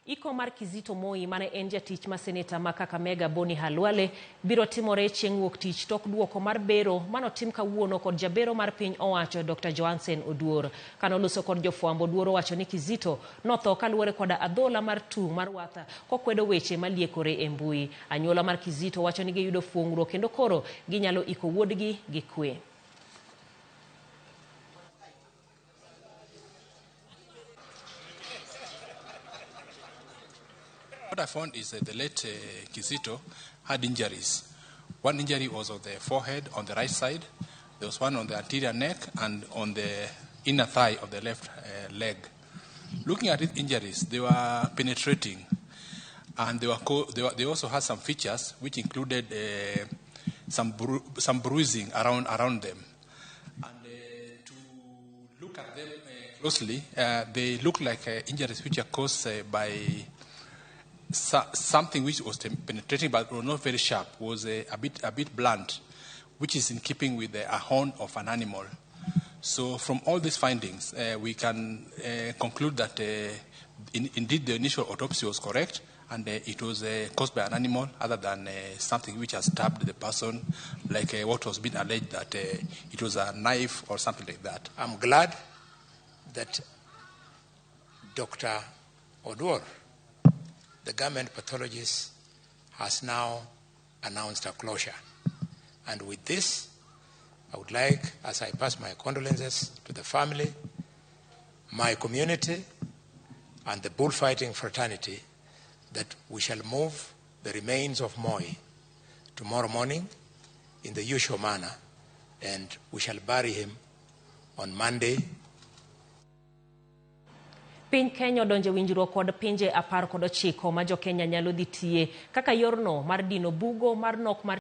Iko mar Kizito Moi mane en jatich ma seneta ma Kakamega Boni Khalwale biro timore chieng' wuok tich tok duoko mar bero manotim kawuono kod jabero mar piny owacho Dr. Johansen Oduor. Kanoloso kod jofwambo, Oduor owacho ni Kizito notho kaluwore koda adhola mar tung' mar watha kokwedo weche maliekore e mbui. Anyuola mar Kizito wacho ni giyudo fuong'ruok kendo koro ginyalo iko wuodgi gi kwe. What I found is that the late Kizito had injuries. One injury was on the forehead on the right side. There was one on the anterior neck and on the inner thigh of the left leg. Looking at these injuries, they were penetrating, and they also had some features which included some bruising around them. And to look at them closely, they look like injuries which are caused by something which was penetrating but was not very sharp, was a bit blunt, which is in keeping with a horn of an animal. So from all these findings, we can conclude that indeed the initial autopsy was correct, and it was caused by an animal other than something which has stabbed the person, like what was being alleged that it was a knife or something like that. I'm glad that Dr. Oduor, the government pathologist, has now announced a closure. And with this, I would like, as I pass my condolences to the family, my community, and the bullfighting fraternity, that we shall move the remains of Moi tomorrow morning in the usual manner, and we shall bury him on Monday. Piny Kenya odonjo e winjruok kod pinje 19 ma jo Kenya nyalo dhi tiye kaka yorno mar dino bugo mar nok mar